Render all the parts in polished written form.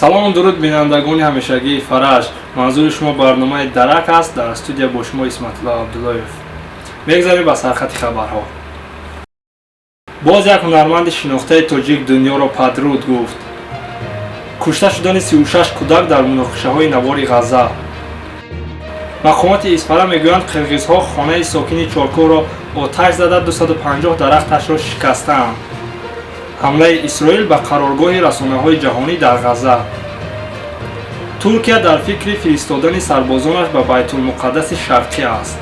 Салому дуруд, бинандагони ҳамешагии Фараҷ. Манзури шумо барномаи Дарак аст. Дар студия бо шумо Исматулло Абдуллоев. Мегзарем ба сархати хабарҳо. Боз як ҳунарманди шинохтаи тоҷик дунёро падруд гуфт. Кушта шудани 36 кӯдак дар муноқишаҳои навори Ғазза. Мақомоти Исфара мегӯянд, қирғизҳо хонаи сокини Чоркӯҳро оташ зада, 250 дарахташро шикастаанд. Ҳамлаи Исроил ба қароргоҳи расонаҳои ҷаҳонӣ дар Ғазза. Туркия дар фикри фиристодани сарбозонаш ба Байтулмуқаддаси Шарқӣ аст.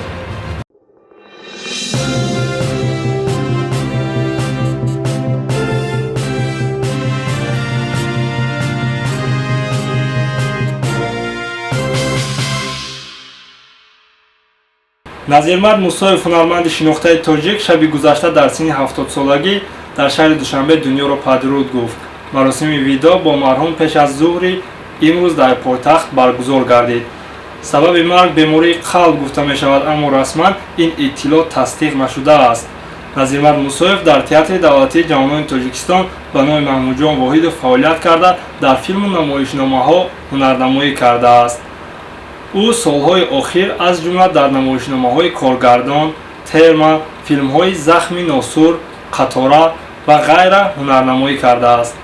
Назирмард Мусоев, ҳунарманди шинохтаи тоҷик, шаби гузашта дар синни 70-солагӣ дар шаҳри Душанбе дунёро падруд гуфт. Маросими видоъ бо марҳум пеш аз зуҳри имрӯз дар пойтахт баргузор гардид. Сабаби марг бемории қалб гуфта мешавад, аммо расман ин иттилоъ тасдиқ нашудааст. Назирмард Мусоев дар Театри давлатии ҷавонони Тоҷикистон ба номи Маҳмудҷон Воҳидов фаъолият карда, дар филму намоишномаҳо ҳунарнамоӣ кардааст. Ӯ солҳои охир аз ҷумла дар намоишномаҳои Коргардон, Терма, филмҳои Захми носур, Қатора ва ғайра ҳунарнамоӣ кардааст.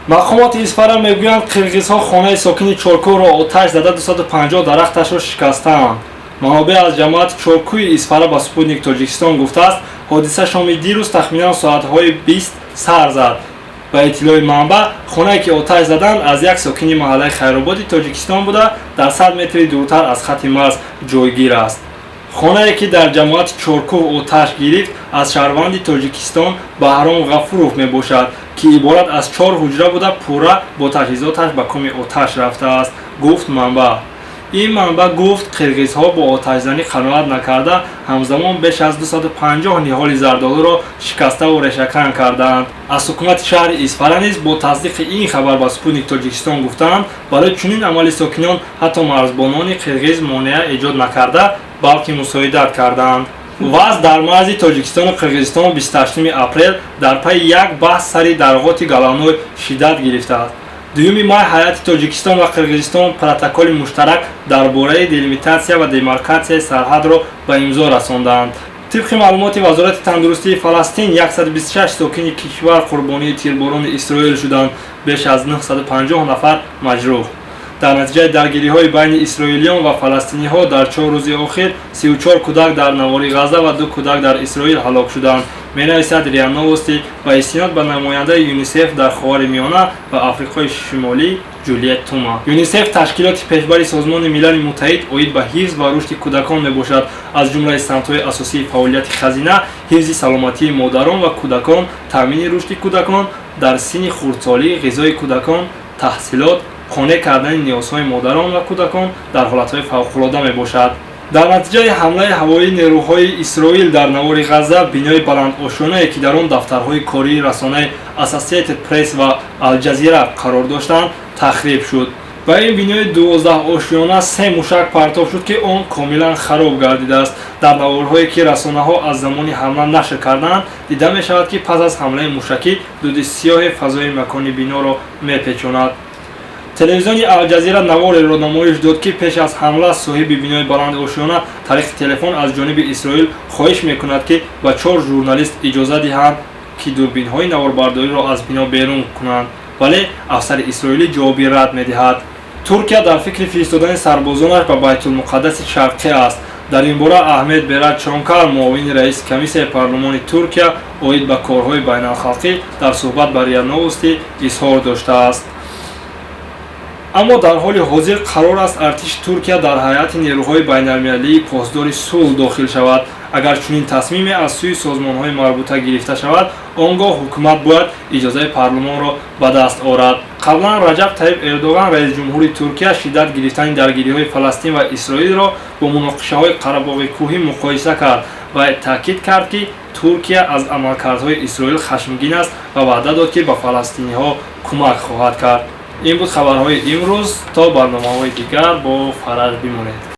Мақомоти Исфара мегӯянд, қирғизҳо хонаи сокини Чоркӯҳро оташ зада, 250 дарахташро шикастаанд. Манобеъ аз ҷамоати Чоркӯҳи Исфара ба Спутник Тоҷикистон гуфтааст, ҳодиса шоми дирӯз тахминан соатҳои 20 сар зад. Ба иттилои манбаъ, хонае ки оташ заданд, аз як сокини маҳаллаи Хайрободи Тоҷикистон буда, дар 100 метри дуртар аз хатти марз ҷойгир аст. Хонае ки дар ҷамоати Чоркӯҳ оташ гирифт, аз шаҳрванди Тоҷикистон Баҳром Ғафуров мебошад, ки иборат аз чор ҳуҷра буда, пурра бо таҷҳизоташ ба коми оташ рафтааст, гуфт манбаъ. Ин манбаъ гуфт, қирғизҳо бо оташзанӣ қаноат накарда, ҳамзамон беш аз 250 ниҳоли зардолуро шикаставу решакан кардаанд. Аз ҳукумати шаҳри Исфара низ бо тасдиқи ин хабар ба Спутник Тоҷикистон гуфтаанд, барои чунин амали сокинон ҳатто марзбонони қирғиз монеа эҷод накарда, балки мусоидат кардаанд. Вазъ дар марзи Тоҷикистону Қирғизистон 28 апрел дар пайи як баҳс сари дарғоти Галаной шиддат гирифтааст. 2 май ҳайати Тоҷикистон ва Қирғизистон протоколи муштарак дар бораи делимитатсия ва демаркатсияи сарҳадро ба имзо расондаанд. Тибқи маълумоти Вазорати тандурустии Фаластин, 126 сокини кишвар қурбонии тирборони Исроил шуданд, беш аз 950 нафар маҷрӯҳ. Дар натиҷаи даргириҳои байни исроилиён ва фаластиниҳо дар 4 рӯзи охир 34 кӯдак дар навори Ғазза ва ду кӯдак дар Исроил ҳалок шуданд, менависад РИА Новости ба истинод ба намояндаи ЮНИСЕФ дар Ховари Миёна ва Африқои Шимолӣ Ҷулиет Тума. ЮНИСЕФ ташкилоти пешбари Созмони Милали Муттаҳид оид ба ҳифз ва рушди кӯдакон мебошад. Аз ҷумлаи самтҳои асосии фаъолияти хазина ҳифзи саломатии модарон ва кӯдакон, таъмини рушди кӯдакон дар синни хурдсолӣ, ғизои кӯдакон, таҳсилот, қонеъ кардани ниёзҳои модарон ва кӯдакон дар ҳолатҳои фавқулода мебошад. Дар натиҷаи ҳамлаи ҳавоии нерӯҳои Исроил дар навори Ғазза, бинои баландошёнае, ки дар он дафтарҳои кории расонаи Associated Press ва Алҷазира қарор доштанд, тахриб шуд. Ба ин бинои 12-ошёна се мушак партоб шуд, ки он комилан хароб гардидааст. Дар наворҳое, ки расонаҳо аз замони ҳамла нашр карданд, дида мешавад, ки пас аз ҳамлаи мушакӣ дуди сиёҳе фазои макони биноро мепечонад. Телевизиони Алҷазира навореро намоиш дод, ки пеш аз ҳамла соҳиби бинои баландошёна тариқи телефон аз ҷониби Исроил хоҳиш мекунад, ки ба чор журналист иҷоза диҳанд, ки дурбинҳои наворбардориро аз бино берун кунанд, вале афсари исроилӣ ҷавоби рад медиҳад. Туркия дар фикри фиристодани сарбозонаш ба Байтулмуқаддаси Шарқӣ аст. Дар ин бора Аҳмед Берат Чонкар, муовини раиси комиссияи парлумони Туркия оид ба корҳои байналхалқӣ, дар суҳбат ба РИА Новости изҳор доштааст. Аммо дар ҳоли ҳозир қарор аст артиши Туркия дар ҳайати нерӯҳои байналмилалии посдори сулҳ дохил шавад. Агар чунин тасмиме аз сӯи созмонҳои марбута гирифта шавад, он гоҳ ҳукумат бояд иҷозаи парлумонро ба даст орад. Қаблан Раҷаб Таиб Эрдоған, раисҷумҳури Туркия, шиддат гирифтани даргириҳои Фаластин ва Исроилро бо муноқишаҳои Қарабоғи кӯҳӣ муқоиса кард ва таъкид кард, ки Туркия аз амалкардҳои Исроил хашмгин аст ва ваъда дод, ки ба фаластиниҳо кӯмак хоҳад кард. Ин буд хабарҳои имрӯз. То барномаҳои дигар бо Фараҷ бимонед.